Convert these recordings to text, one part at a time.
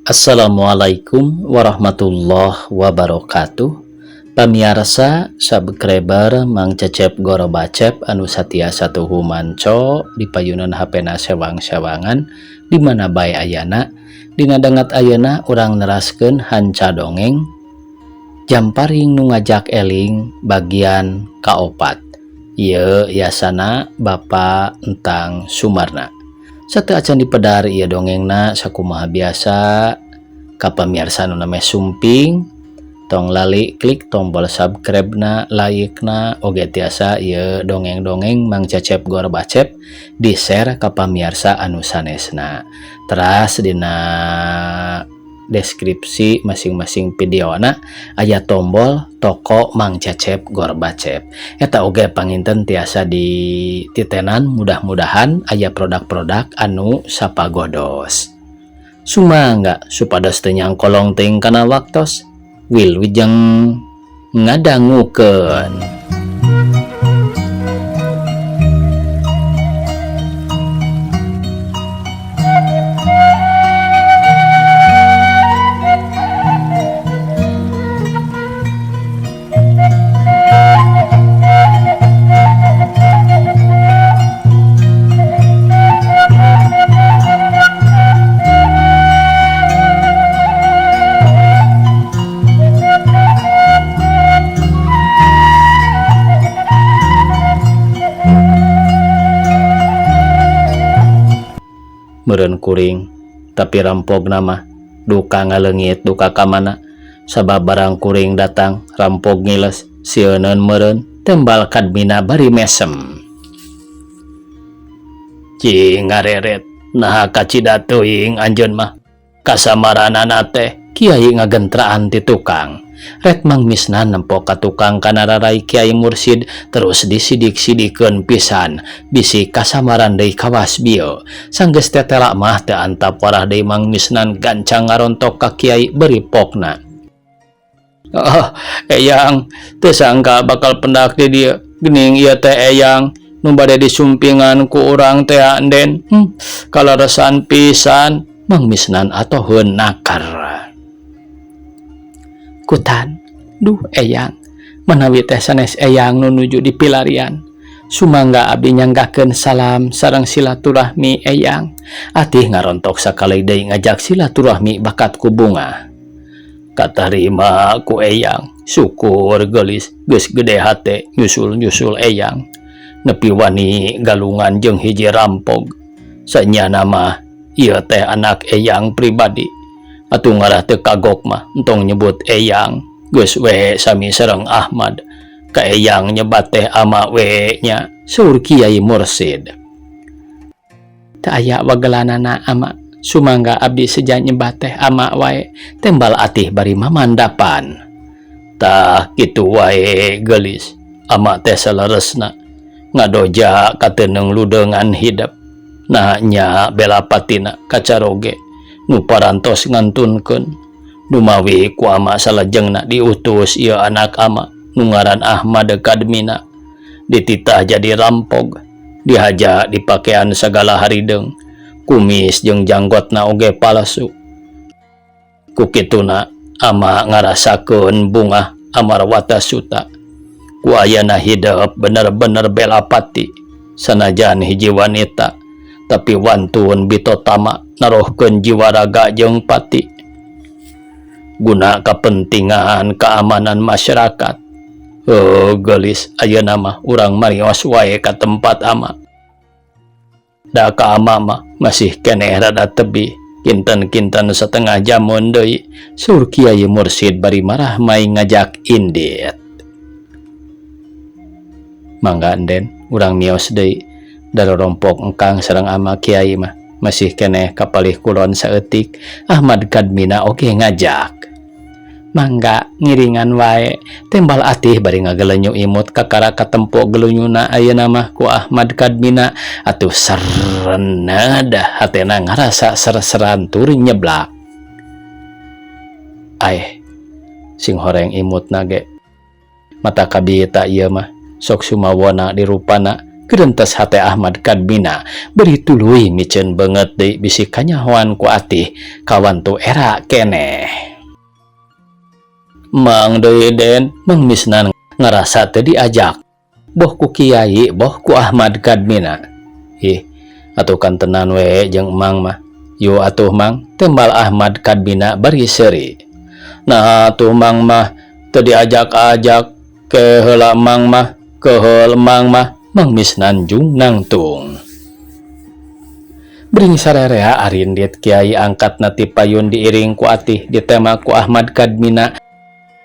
Assalamualaikum warahmatullahi wabarakatuh. Pamiarsa subscriber Mang Cecep Gorobacep anu satia satuhu manco di payunan HP-na sewang-sewangan di mana bae ayana. Dina dangat ayeuna urang neraskeun hanca dongeng Jamparing nu ngajak eling bagian kaopat. Ieu yasana Bapak Entang Sumarna. Sateu acan dipedar ieu dongengna, sakumaha biasa ka pamirsa nu nameh sumping, tong lali klik tombol subscribe na, like na, oge tiasa ieu dongeng-dongeng Mang Cecep Gorbacep di share ka pamirsa anu sanesna. Teras dina deskripsi masing-masing videona aya tombol toko Mang Cecep Gorbacep, eta oge panginten tiasa dititenan, mudah-mudahan aya produk-produk anu sapagodos. Sumangga supados teu nyangkolong teuing kana waktos. Wilujeng ngadangukeun. Meureun kuring, tapi rampogna mah duka ngaleungit duka ka mana, sabab barang kuring datang rampog ngiles, sieuneun meureun, tembal Kadmina bari mesem. Cing ngareret, naha kacida teuing anjeun mah kasamaranana teh. Kiai ngagentraan ti tukang. Ret Mang Misnan nempo ka tukang kana rarai Kiai Mursid terus disidik-sidikeun pisan bisi kasamaran deui kawas bieu. Sanggeus tetela mah teu antap warah deui Mang Misnan gancang ngarontok ka Kiai beri pokna. Oh, Eyang, teu sangka bakal pendak di dieu. Geuning ieu teh Eyang nu bade disumpingan ku urang teh anden. Kaleresan pisan Mang Misnan atoheun nakar. Kutan, duh Eyang, manawi teh sanes Eyang nu nuju di pilarian. Sumangga abdi nyanggakeun salam sareng silaturahmi Eyang. Atih ngarontok sakali deui ngajak silaturahmi bakat ku bunga. Katarima ku Eyang, syukur geulis geus gede hate nyusul-nyusul Eyang. Nepi wani galungan jeung hiji rampog. Sanyana mah ieu teh anak Eyang pribadi. Atuh ngarah teu kagok mah entong nyebut Eyang, geus we sami sareng Ahmad. Ka Eyang nyebat teh ama we nya, saur Kiai Mursid. Teu aya wagelanana ama, sumangga abdi seja nyebat teh ama wae, tembal Atih bari mamandapan. Tah kitu wae geulis, ama teh saleresna ngadoja kateuneng ludeungan hidep. Nah nya bela patina kacaroge nu parantos ngantunkeun dumawi ku ama salajengna diutus ieu anak ama nu ngaran Ahmad Kadmina dititah jadi rampog, dihaja dipakean sagala harideung, kumis jeung janggotna oge palsu. Ku kituna ama ngarasakeun bungah amarwata suta ku ayana hidep bener-bener bela pati, sanajan hiji wanita tapi wantun bitotama narohkeun jiwa raga jeung pati guna kepentingan keamanan masyarakat. Heuh geulis, ayeuna mah urang marios wae ka tempat ama, da ka ama mah masih keneh rada tebih kinten-kinten setengah jamun deui, saur Kiai Mursid bari marah mai ngajak indit. Mangga enden, urang mios deui, darorompok engkang sareng ama Kiai mah masih keneh kapalih kulon saeutik. Ahmad Kadmina oge ngajak. Mangga ngiringan wae, tembal Atih bari ngagelenyu imut kakara katempo gelunyuna ayeuna mah ku Ahmad Kadmina. Atuh serena dah hatena ngarasa ser-seran tur nyeblak. Aeh, sing horeng imutna ge mata kabita ieu mah sok sumawona dirupana. Gerentes hate Ahmad Kadmina beri tuluy miceun beungeut deui bisi kanyahoan ku Atih kawantu era keneh. Mang deui Den, Mang Misnan ngarasa teu diajak. Boh ku kiai, boh ku Ahmad Kadmina. Ih, atuh kantenan we jeung Mang mah. Yu atuh Mang, tembal Ahmad Kadmina bari seuri. Nah atuh Mang mah teu diajak-ajak ke heula Mang mah, keheul Mang mah, Mang Misnan jung nangtung. Bring sarerea arindit kiai angkatna ti payun diiring ku Atih ditema ku Ahmad Kadmina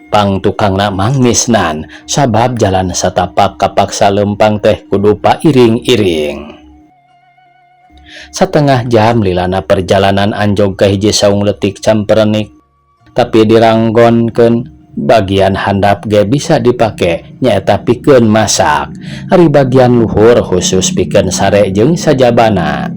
pang tukangna Mang Misnan sabab jalan satapak kapaksa lempang teh kudu pairing-iring. Satengah jam lilana perjalanan anjog ka hiji saung leutik camperenik tapi diranggonkeun bagian handap ge bisa dipake nyaeta pikeun masak ari bagian luhur khusus pikeun sare jeung sajabana.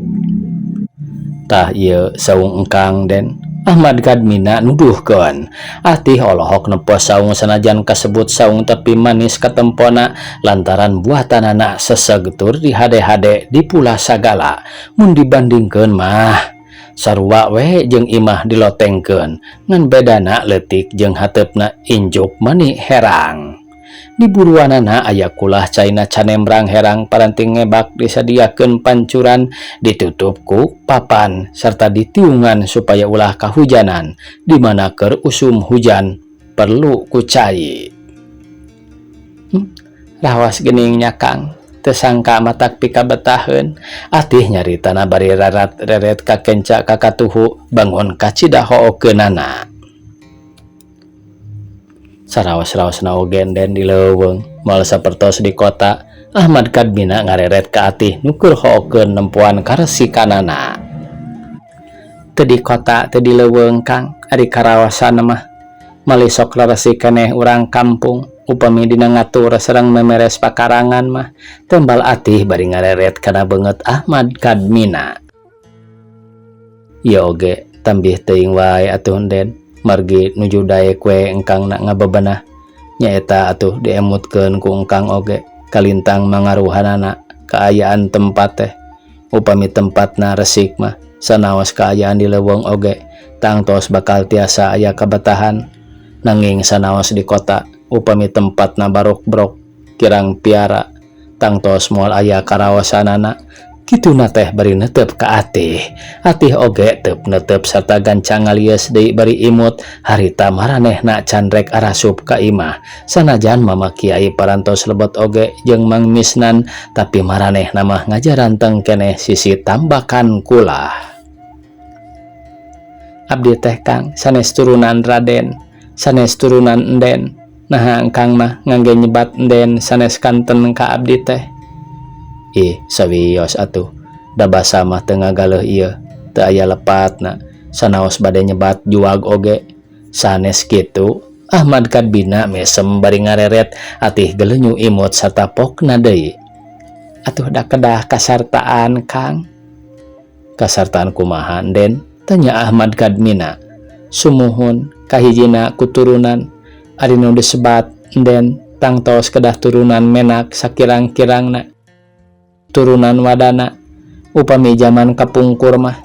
Tah ieu saung engkang Den, Ahmad Kadmina nuduhkeun. Atih olohok nempo saung sanajan kasebut saung tapi manis katempona lantaran buatanana seseg tur dihade-hade dipula sagala mun dibandingkeun mah sarua we jeung imah dilotengkeun ngan bedana leutik jeung hateupna injuk mani herang. Di buruanana aya kulah caina canembrang herang paranti ngebak disadiakeun pancuran ditutup ku papan serta ditiungan supaya ulah kahujanan di mana keur usum hujan perlu ku cai. Rawas geuning nya Kang, teu sangka matak pikabetaheun. Atih nyaritana bari rarat reret ka kenca ka katuhu bangun kacida hookeunana. Saraos-raosna oge Den di leuweung moal sapertos di kota, Ahmad Kadmina ngareret ka Atih nu keur hookeun nempoan karesikanana. Teu di kota teu di leuweung Kang, ari karaosan mah malih sok leresik keneh urang kampung upami dina ngatur sareng memeres pakarangan mah, tembal Atih bari ngareret kana beungeut Ahmad Kadmina. Ieu oge tambih teuing wae atuh Den, margi nuju daek we engkangna ngabebenah nyaeta atuh diemutkeun ku engkang oge kalintang mangaruhanana kaayaan tempat teh. Upami tempatna resik mah sanaos kaayaan di leuweung oge tangtos bakal tiasa aya kabetahan, nanging sanaos di kota upami tempatna barokbrok kirang piara tangtos moal aya karaosanana. Kituna teh bari netep ka Atih. Atih oge teu netep sarta gancang ngalieus deui bari imut harita maranehna can rek arasup ka imah sanajan Mama Kiai parantos lebet oge jeung Mang Misnan tapi maranehna mah ngajaranteng keneh sisi tambakan kulah. Abdi teh Kang sanes turunan Raden, sanes turunan Enden, naha engkang mah ngangge nyebat Enden sanes kanten ka abdi teh? Ih, sawios atuh, da basa mah teu ngagaleuh ieu, teu aya lepatna sanaos bade nyebat juag oge sanes kitu. Ahmad Kadbina mesem bari ngareret Atih gelenyu imut sarta pokna deui. Atuh da kedah kasartaan Kang. Kasartaan kumaha Den? Tanya Ahmad Kadmina. Sumuhun, kahijina kuturunan, ari nu disebat Enden tangtos kedah turunan menak sakirang-kirangna turunan wadana upami jaman kapungkur mah.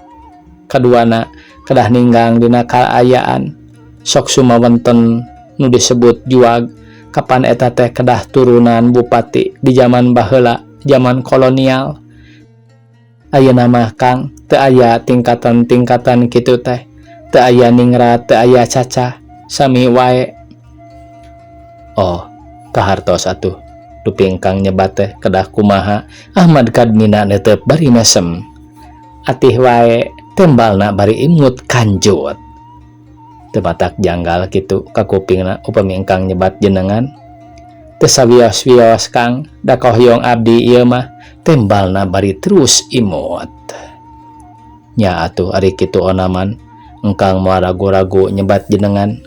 Kaduana kedah ninggang dina kaayaan sok sumawenten nu disebut juag kapan eta teh kedah turunan bupati di jaman baheula, jaman kolonial. Ayeuna mah Kang teu aya tingkatan-tingkatan kitu teh, teu aya ningrat, teu aya cacah, sami wae. Oh, kahartos atuh. Dupi engkang nyebat teh kedah kumaha? Ahmad Kadmina netep bari mesem. Atih wae, tembalna bari imut kanjut. Teu matak janggal kitu kakupingna upami engkang nyebat jenengan? Teu sawios-wios Kang, da kahoyong abdi ieu mah, tembalna bari terus imut. Nya atuh ari kitu onaman engkang moal ragu-ragu nyebat jenengan,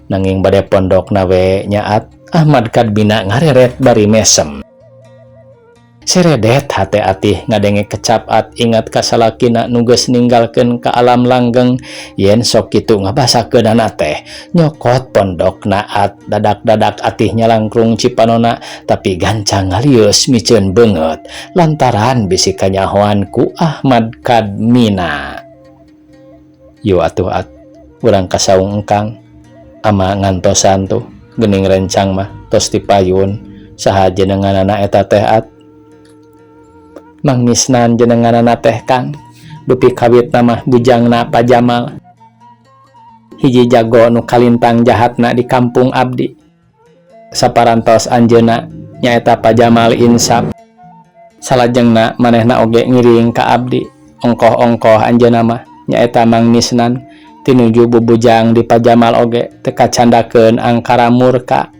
nanging bade pondokna we nyaat. Ahmad Kadbina ngareret bari mesem. Seredet hate Atih ngadenge kecap At ingat ka salakina nu geus ninggalkeun ka alam langgeng yen sok kitu ngabasakeunana teh nyokot pondokna At dadak-dadak Atih nyalangkrung cipanona tapi gancang ngalius miceun beungeut lantaran bisi kanyahoan ku Ahmad Kadmina. Yu atuh At, urang ka saung engkang ama ngantosan tuh geuning rencang mah tos tipayun. Saha jenenganana eta teh, At? Mang Misnan jenenganana teh, Kang. Dupi kawitna mah bujangna Pa Jamal, hiji jago nu kalintang jahatna di kampung abdi. Saparantos anjeunna nyaeta Pa Jamal insap, salajengna manehna oge ngiring ka abdi. Ongkoh-ongkoh anjeunna mah nyaeta Mang Misnan, tinuju bubujang di Pa Jamal oge teu kacandakeun angkara murka.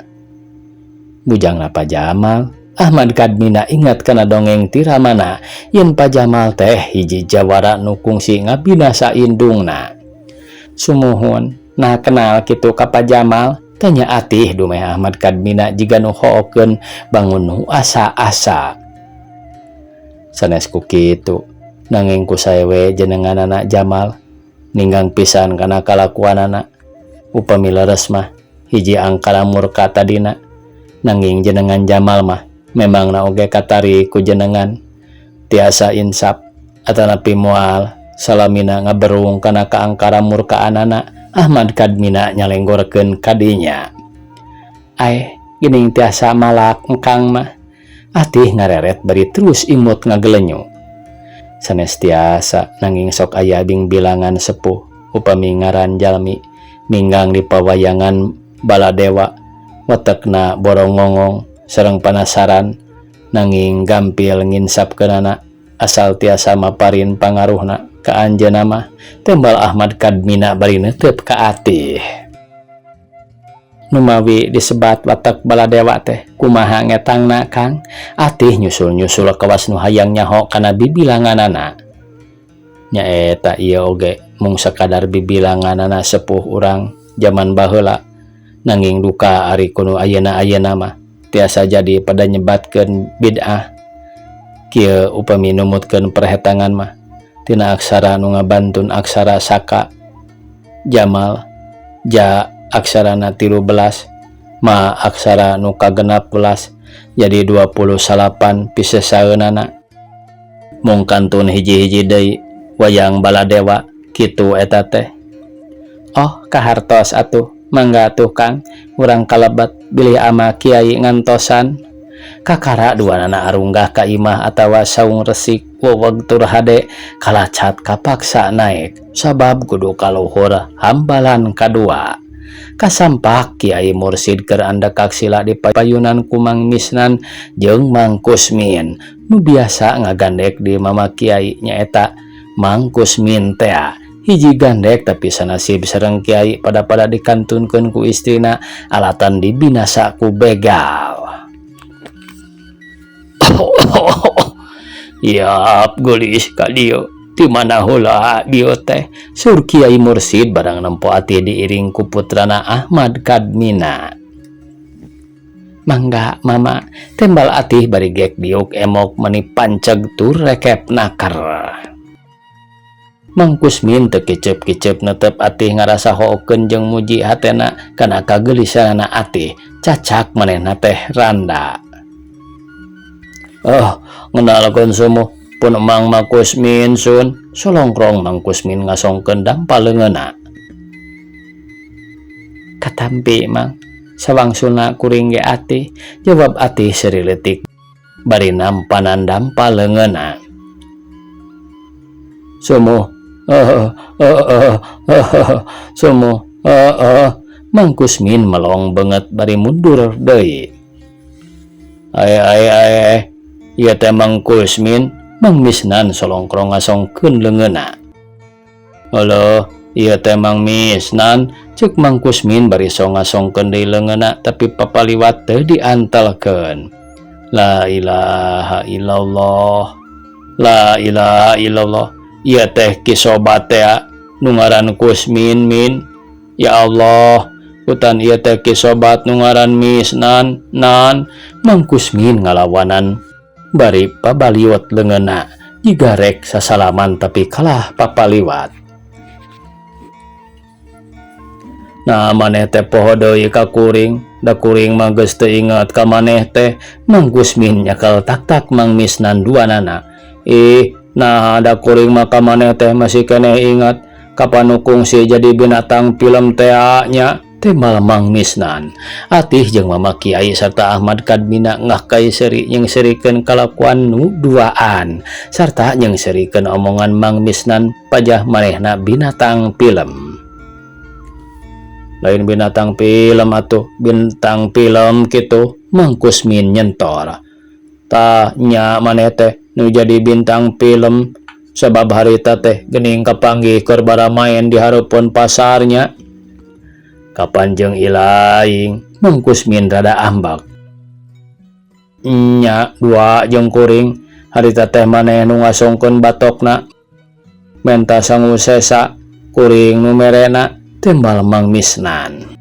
Bujangna Pa Jamal? Ahmad Kadmina ingat kana dongeng ti ramana yen Pa Jamal teh hiji jawara nu kungsi ngabinasa indungna. Sumuhun, nah kenal kitu ka Pa Jamal? Tanya Atih dumeh Ahmad Kadmina jiga nu hookeun bangun nu asa-asa. Sanes ku kitu, nanging ku sae we jenenganana Jamal ninggang pisan kana kalakuanana. Upami leres mah hiji angkara murka tadina, nanging jenengan Jamal mah memang na oge katari ku jenengan tiasa insap atanapi moal salamina ngaberung kana kaangkara murkaanana. Ahmad Kadmina nyalenggorkeun kadinya. Aeh, geuning tiasa malak engkang mah. Atih ngareret bari terus imut ngagelenyu. Sanes tiasa, nanging sok aya bingbilangan sepuh upami ngaran jalmi ninggang di pawayangan Baladewa watekna borongongong sareng panasaran, nanging gampil nginsapkeunana asal tiasa maparin pangaruhna ka anjeunna mah, tembal Ahmad Kadmina bari neuteup ka Atih. Numawi disebat watek Baladewa teh kumaha ngetangna, Kang? Atih nyusul-nyusul kawas nu hayang nyaho kana bibilanganana. Nyaeta ieu oge mung sakadar bibilanganana sepuh urang jaman baheula, nanging duka ari kuno ayeuna-ayeuna mah tiasa jadi pada nyebatkeun bid'ah. Kieu upami numutkeun perhetangan mah tina aksara nu ngabantun aksara Saka Jamal, ja aksarana 13, ma aksara nu ka-16, jadi 29 pisesaeunana. Mung kantun hiji-hiji deui wayang Baladewa kitu eta teh. Oh, kahartos atuh. Mangga atuh, Kang, urang kalebet bilih ama kiai ngantosan. Kakara duanana arunggah ka imah atawa saung resik, weweg tur hade. Kalacat kapaksa naek sabab kudu kaluhur hambalan kadua. Kasampak Kiai Mursid keur andekak sila di payunan ku Mang Misnan jeung Mang Kusmin nu biasa ngagandek di mama kiai. Nyaeta Mang Kusmin tea hiji gandek tapi sanasib sareng kiai pada-pada dikantunkeun ku istrina alatan dibinasa ku begal. Yap, geulis ka dieu. Ti mana heula dieu teh? Saur Kiai Mursid barang nempo Atih diiring ku putrana Ahmad Kadmina. Mangga, Mama, tembal Atih bari gek diuk emok meni panceg tur rekep naker. Mang Kusmin teu kicep-kicep netep Atih ngarasa hookeun jeung muji hatena kana kageulisanana Atih. Cacak manehna teh randa. Oh, ngenalkeun sumuh pun Emang Mang Kusmin sun. Solongkrong Mang Kusmin ngasongkeun dampal leungeunna. Katampi, Mang, sawangsulna kuring ge Atih, jawab Atih seuri leutik bari nampanan dampal leungeunna. Sumuh, eh eh eh eh, sumuh, eh eh. Mang Kusmin melong beungeut bari mundur deui. Ae ae ae, ieu teh Mang Kusmin. Mang Misnan solongkrong ngasongkeun leungeunna. Aloh, ieu teh Mang Misnan, ceuk Mang Kusmin bari sok ngasongkeun deui leungeunna tapi papaliwat teu diantelkeun. La ilaha illallah. La ilaha illallah. Ieu teh Ki Sobat tea nu ngaran Kusmin min. Ya Allah, hutan ieu teh Ki Sobat nu ngaran Misnan nan. Mang Kusmin ngalawanan Bari pabaliut leungeunna jiga rek sasalaman tapi kalah papaliwat. Nah maneh teh poho deui ka kuring, da kuring mah geus teu inget ka maneh teh, Mang Kusmin nyekel tak-tak Mang Misnan duanana. Ih, naha da kuring mah ka maneh teh masih keneh inget, kapan nu kungsi jadi binatang film tea nya, timbal Mang Misnan. Atih jeung Mama Kiai sarta Ahmad Kadmina ngah kai seuri nyengserikeun kalakuan nu duaan sarta nyengserikeun omongan Mang Misnan pajah manehna binatang film. Lain binatang film atuh, bintang film kitu, Mang Kusmin nyentor. Tah nya maneh teh nu jadi bintang film sabab harita teh geuning kapanggih keur baramaen di hareupeun pasar nya. Kapan jeung ilaing, Mang Kusmin rada ambek. Nya dua jeung kuring, harita teh maneh nu ngasongkeun batokna. Menta sangu sesa, kuring nu merena. Timbal Mang Misnan.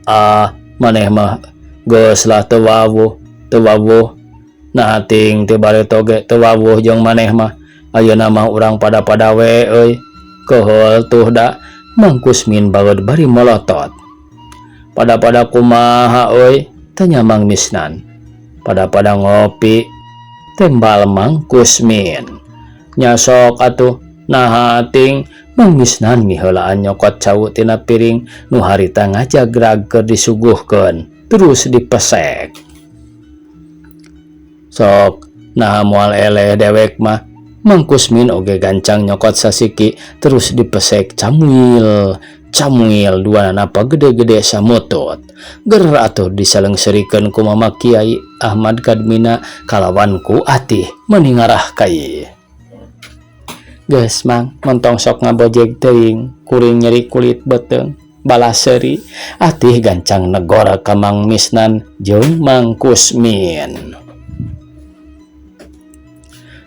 Ah, maneh mah geus lah teu wawuh, teu wawuh. Naha ting ti bareto ge teu wawuh jeung maneh mah. Ayeuna mah urang pada-pada we euy. Keuheul tuh da, Mang Kusmin baeud bari molotot. Pada-pada kumaha euy? Tanya Mang Misnan. Pada-pada ngopi, timbal Mang Kusmin. Nya sok atuh, naha ting? Mang Misnan miheulaan nyokot cau tina piring nu harita ngajagrag keur disuguhkeun, terus dipesek. Sok, naha moal eleh dewek mah. Mang Kusmin oge gancang nyokot sasiki terus dipesek camuil camuil duanana pagede-gede samutut. Ger atuh disalengserikeun ku Mama Kiai Ahmad Kadmina kalawan ku Atih meuni ngarah kai. Geus Mang, montong sok ngabojeg teuing, kuring nyeri kulit beuteung, balas seuri. Atih gancang negor ka Mang Misnan jeung Mang Kusmin.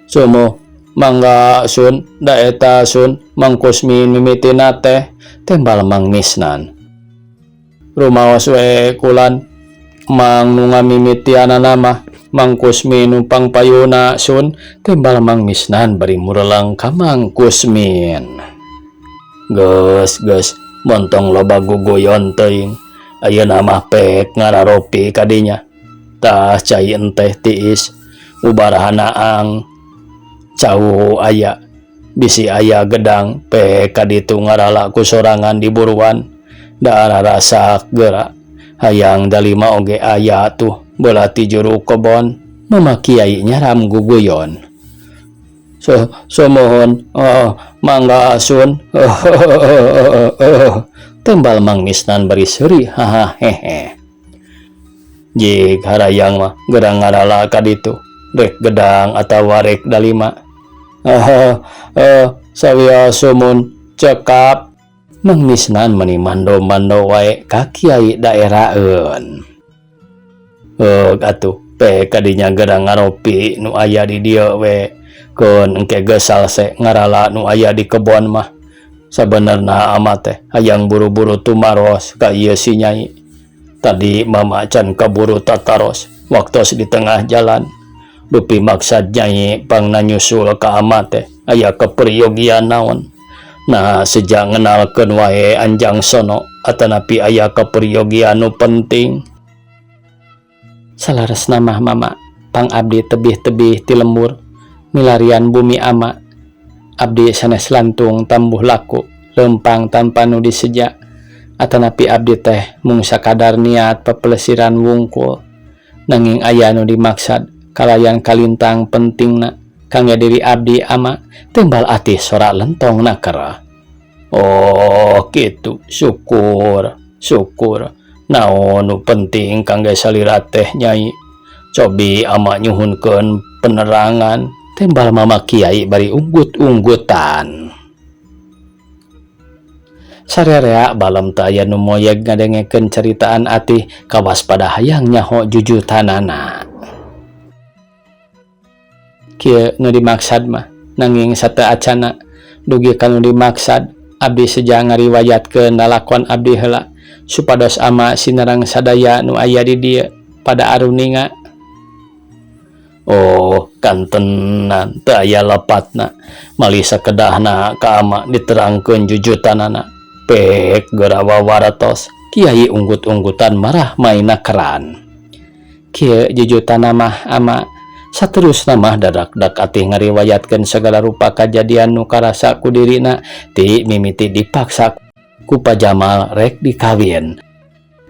Sumuh, mangga Sun, da eta Sun, Mang Kusmin mimitina teh, tembal Mang Misnan. Rumaos we kulan, Mang nu ngamimitianana mah, Mang Kusmin nu pangpayuna Sun, timbal Mang Misnan bari murelang ka Mang Kusmin. Geus, geus, montong loba guguyon teuing. Ayeuna mah pek ngararopi kadinya. Tah cai enteh tiis, ubaraha ang cau aya, bisi aya gedang pek kaditu ngarala ku sorangan di buruan. Da rarasak geura. Hayang dalima oge aya tuh bola ti juru kebon. Mama Kiai nyaram guguyon. So, somohon, oh, mangga Asun. Tembal Mang Misnan bari seuri haha hehe. Jig harayang mah gerang ngarala ka ditu. Rek gedang atawa rek dalima. Sawios sumun cekap. Mang Misnan meni mando-mando wae ka kiai daeraeun. Heug atuh, pe kadinya gerang ngaropi nu aya di dieu we. Keun engke geus salse ngarala nu aya di kebon mah. Sabenerna ama teh hayang buru-buru tumaros ka ieu si Nyai. Tadi mama can kaburu tataros waktos di tengah jalan. Dupi maksad Nyai pangna nyusul ka ama teh aya keperyogian naon. Nah, sejak ngenalkeun wae Anjang Sono atanapi aya keperyogian nu penting. Salaresna mah mama, pang abdi tebih-tebih ti lembur milarian bumi ama. Abdi sanes lantung tambuh laku lempang tanpa nu diseja atanapi abdi teh mung sakadar niat pepelesiran wungkul. Nanging aya nu dimaksad kalayan kalintang pentingna kangge diri abdi ama, timbal Atih sora lentong nakera. Oh kitu, syukur syukur. Naon nu penting kangge salira teh Nyai? Cobi ama nyuhunkeun penerangan, timbal Mama Kiai bari unggut-unggutan. Sarerea balem teu aya nu moyeg ngadengekeun caritaan Atih kawas pada hayang nyaho jujutanana. Kieu nu dimaksad mah, nanging sateu acana dugi ka nu dimaksad abdi seja ngariwayatkeun lalakon abdi heula supados ama sinareng sadaya nu aya di dieu pada aruninga. Oh kantenan teu aya lepatna malih sakedahna ka ama diterangkeun jujutanana pek geura wawaratos Kiai unggut-unggutan marah maina keran. Kieu jujutanna mah ama saterusna mah dadak-dak atih ngariwayatkeun sagala rupa kajadian nu karasa ku dirina ti mimiti dipaksa ku Pa Jamal rek dikawin.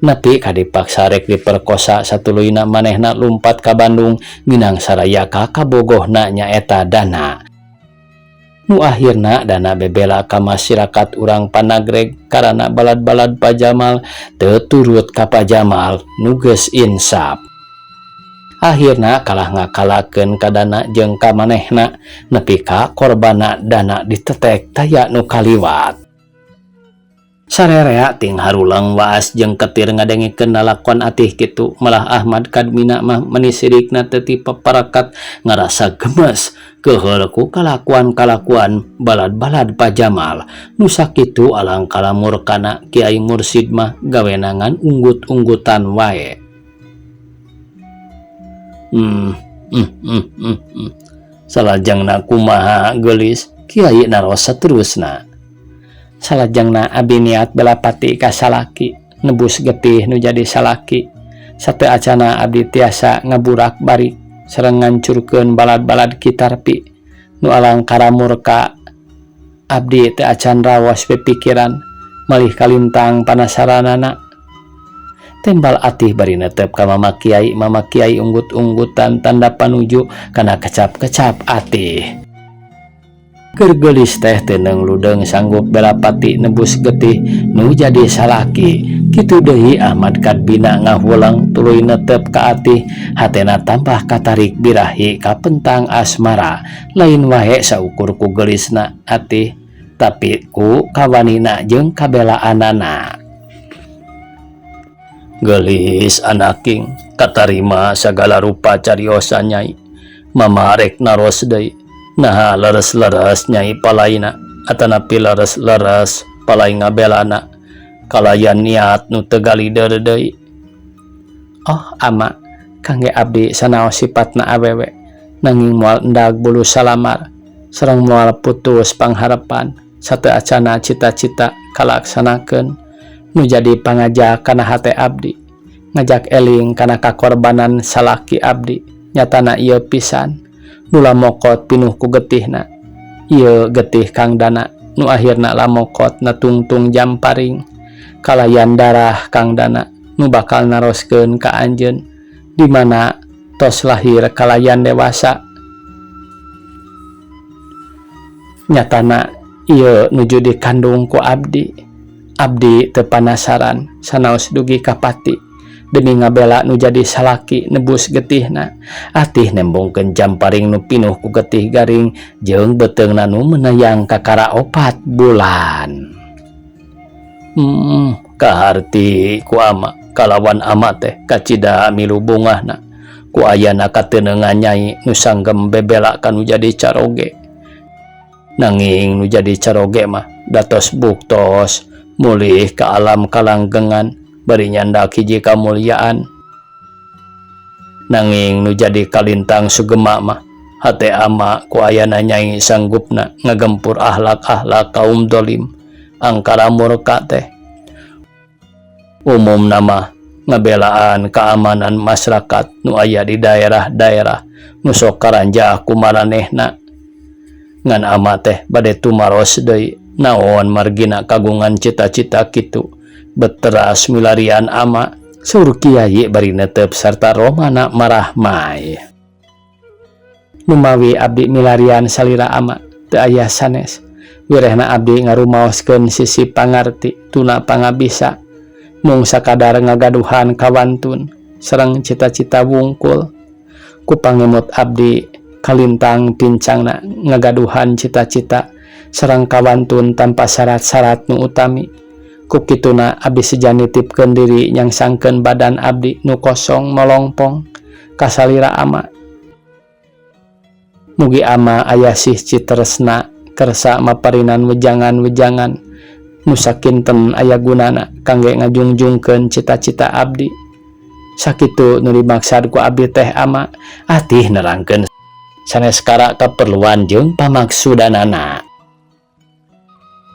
Nepi ka dipaksa rek diperkosa satuluyna manehna lumpat ka Bandung nginang saraya ka kabogohna nyaeta Dana. Nu ahirna dana bebela ka masyarakat urang Panagreg karana balad-balad Pa Jamal teu turut ka Pa Jamal nu geus insaf. Ahirna kalah ngakalakeun ka Dana jeung ka manehna nepi ka korbanna Dana ditetek taya nu kaliwat. Sarerea ting haruleng waas jeung ketir ngadengikeun lalakon atih kitu malah Ahmad Kadmina mah meni sirikna teu ti paparakat ngarasa gemes keuheul ku kalakuan-kalakuan balad-balad Pa Jamal nu sakitu alangkala murkana Kiai Mursid mah gawena ngan unggut-unggutan wae. Hmm, hmm, hmm, hmm, hmm. Salajengna kumaha geulis Kiai naros saterusna. Salajengna abi niat bela pati ka salaki, nebus getih nu jadi salaki. Sateu acana abdi tiasa ngaburak barik sareng ngancurkeun balad-balad Ki Tarpi nu alangkara murka. Abdi teu acan raos pipikiran, malih kalintang panasaranana. Tembal atih bari netep ka Mama Kiai, Mama Kiai unggut-unggutan tanda panuju kana kecap-kecap atih. Keur geulis teh teu ludeung sanggup bela pati nebus getih nu jadi salaki. Kitu deui Ahmad Kadbina ngahulang tuluy netep ka atih, hatena tambah katarik birahi ka pentang asmara. Lain wae saukur ku geulisna atih, tapi ku kawanina jeung kabelaanana. Geulis anaking katarima sagala rupa cariosan nyai. Mama rek naros deui. Naha leres-leres nyai palaina atanapi leres-leres palai ngabelana kalayan niat nu teu galider deui. Oh ama kangge abdi sanaos sipatna awewe nanging moal endag bulu salamar sareng moal putus pangharepan sateu acana cita-cita kalaksanakeun nu jadi pangajak kana hate abdi ngajak eling kana kakorbanan salaki abdi nyatana ieu pisan nu lamokot pinuh ku getihna ieu getih Kang Dana nu akhirna lamokot natungtung jamparing kalayan darah Kang Dana nu bakal naroskeun ka anjeun di mana tos lahir kalayan dewasa nyatana ieu nuju dikandung ku abdi. Abdi teu panasaran sanaos dugi ka pati demi ngabela nu jadi salaki nebus getihna. Atih nembongkeun jamparing nu pinuh ku getih garing jeung beuteungna nu menayang kakara 4 bulan. Kaharti ku ama kalawan ama teh kacida milu bungahna ku ayana kateunengan nyai nu sanggem bebela ka nu jadi caroge. Nanging nu jadi caroge mah datos buktos mulih ka alam kalanggengan bari nyandak hiji kamulyaan. Nanging nu jadi kalintang sugema mah hate ama ku ayana nyai sanggupna ngagempur ahlak-ahlak kaum dolim angkara murka teh. Umum nama ngabelaan keamanan masyarakat nu aya di daerah-daerah nu sok karanjah kumaranehna. Ngan ama teh bade tumaros deui naon margina kagungan cita-cita kitu beteras milarian ama saur kiai bari netep sarta romana marahmai. Numawi abdi milarian salira ama teu aya sanes wirehna abdi ngarumaoskeun sisi pangarti tuna pangabisa mung sakadar ngagaduhan kawantun sareng cita-cita wungkul. Ku pangemut abdi kalintang pincangna ngagaduhan cita-cita sareng kawantun tanpa syarat-syarat nu utami. Ku kituna abdi seja nitipkeun diri nyangsangkeun badan abdi nu kosong molongpong kasalira ama. Mugi ama aya sih citresna kersa maparinan wejangan-wejangan nu sakinten aya gunana kangge ngajungjungkeun cita-cita abdi. Sakitu nu dimaksad ku abdi teh ama, Atih nerangkeun sanes kara kaperluan jeung pamaksudanana.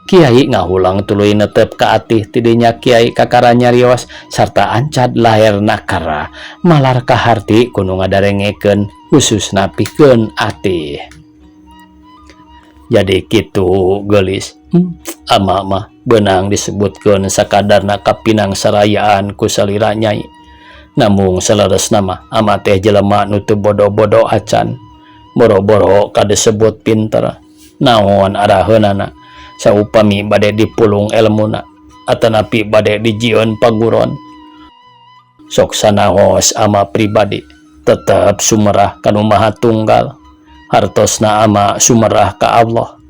Kiai ngahulang tuluy netep ka Atih. Tidinya Kiai kakara nyarios sarta ancad laher nakara malar kaharti ku nu ngadarengekeun, khususna pikeun Atih. Jadi kitu, geulis. Ama mah beunang disebutkeun sakadarna kapinang sarayaan ku salira Nyai. Namung saleresna mah ama teh jelema nu teu bodo-bodo acan, boro-boro kadesebut pinter. Naon araheunana saupami bade dipulung elmuna atanapi bade dijieun paguron, sok sanaos ama pribadi tetep sumerah ka Nu Maha Tunggal. Hartosna ama sumerah ka Allah.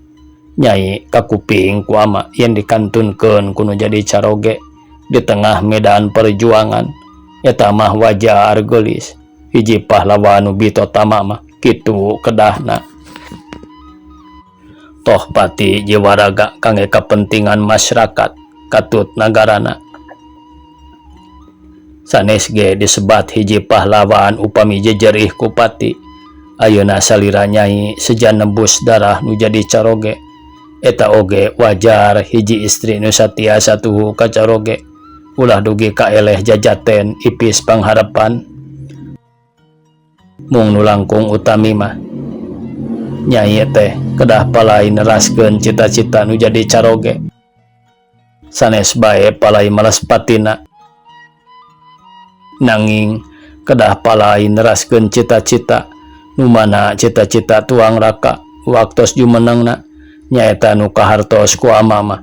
Nyai, kakuping ku ama yen dikantunkeun ku nu jadi caroge di tengah medan perjuangan, eta mah wajar, geulis. Hiji pahlawan nu bitotama mah kitu kedahna. Toh pati jiwa raga kangge kepentingan masyarakat katut nagarana. Sanes ge disebat hiji pahlawan upami jejerih ku pati. Ayeuna salira Nyai seja nebus darah nu jadi caroge, eta oge wajar. Hiji istri nu satia satuhu ka caroge ulah dugi ka eleh jajaten ipis pangharapan. Mung nu langkung utami mah Nyai teh kedah palai neraskeun cita-cita nu jadi caroge, sanes bae palai malas patina, nanging kedah palai neraskeun cita-cita nu mana cita-cita tuang raka waktos jumenengna, nyaeta nu kahartos ku ama mah.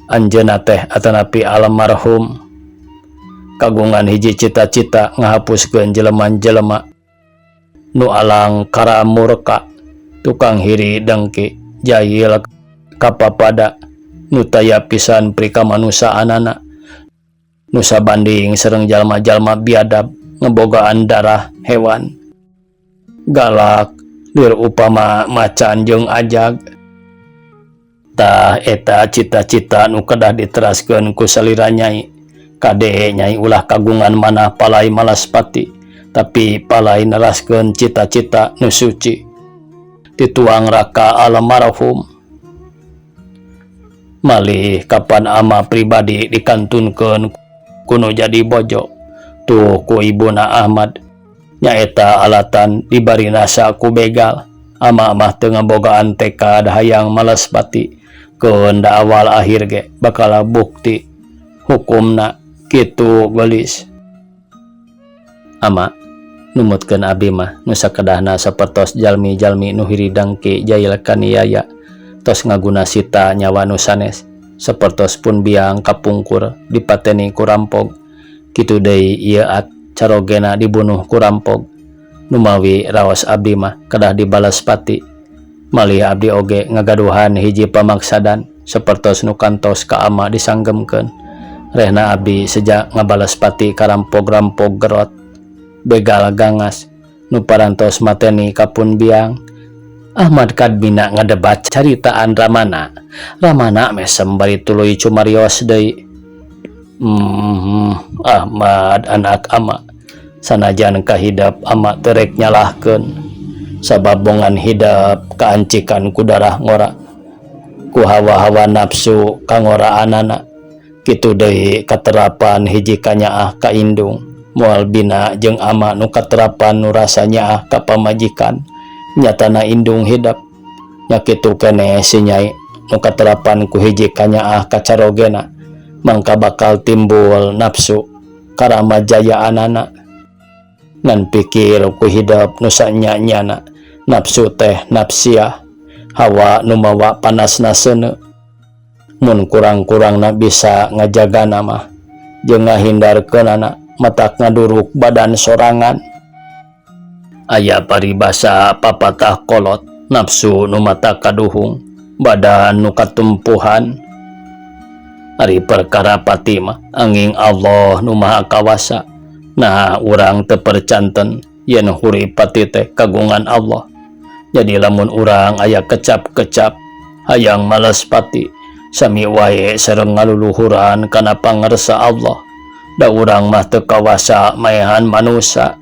Anjeunna teh atanapi almarhum kagungan hiji cita-cita ngahapuskeun jelema-jelema nu alang kara murka, tukang hiri dengki, jahil kapapada, nu taya pisan prikamanusaanana, nu sabanding sareng jalma-jalma biadab ngebogaan darah hewan, galak lir upama macan jeung ajag. Tah, eta cita-cita nu kedah diteraskeun ku salira Nyai. Kade, Nyai ulah kagungan manah palai malas pati, tapi palai neraskeun cita-cita nu suci dituang raka almarhum. Malih kapan ama pribadi dikantunkeun ku nu jadi bojo tuh ku ibuna Ahmad, nyaeta alatan dibarinasa ku begal, ama mah teu ngabogaan tekad hayang malas pati. Keun da awal akhir ge bakal bukti hukumna. Kitu, geulis. Ama numutkeun abi mah nu sakedahna sapertos jalmi-jalmi nu hiri dengki, jail kaniaya, tos ngaguna sita nyawa nu sanes, sapertos pun biang kapungkur dipateni ku rampog, kitu deui ieu at carogena dibunuh ku rampog, numawi raos abdi mah kedah dibalas pati. Malih abdi oge ngagaduhan hiji pamaksadan sapertos nu kantos ka ama disanggemkeun. Rehna abdi seja ngabalas pati ka rampog-rampog gerot, begal gangas nu parantos mateni ka pun biang. Ahmad Kadmina ngadebat caritaan Ramana. Ramana mesem bari tuluy cumarios deui. Ahmad, anak ama, sanajan kahidap ama teu rek nyalahkeun, sabab bongan hidap kaancikan ku darah ngora, ku hawa-hawa nafsu kangoraanana. Kitu deui katerapan hiji kanyaah ka indung moal bina jeung ama nu katerapan nu rasa nyaah ka pamajikan, nyatana indung hidap. Nya kitu keneh si Nyai nu katerapan ku hiji kanyaah ka carogena, mangka bakal timbul nafsu karamajayaanana. Ngan pikir ku hidep nu sanya-nyana, nafsu teh nafsiah, hawa nu mawa panasna seuneu. Mun kurang-kurangna bisa ngajagana mah jeung ngahindarkeunana, matak ngaduruk badan sorangan. Aya paribasa papatah kolot, nafsu nu matak kaduhung badan nu katumpuhan. Ari perkara pati mah anging Allah nu Maha Kawasa. Nah, urang teu percanten yen hurip pati teh kagungan Allah. Jadi lamun urang aya kecap-kecap hayang malas pati, sami wae sareng ngaluluhuran kana pangersa Allah. Da urang mah teu kawasa maehan manusa.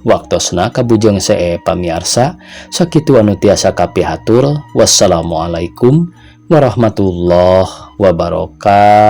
Waktosna kabujeng see, pamiarsa. Sakitu anu tiasa kapihatur. Wassalamualaikum warahmatullahi wabarakatuh.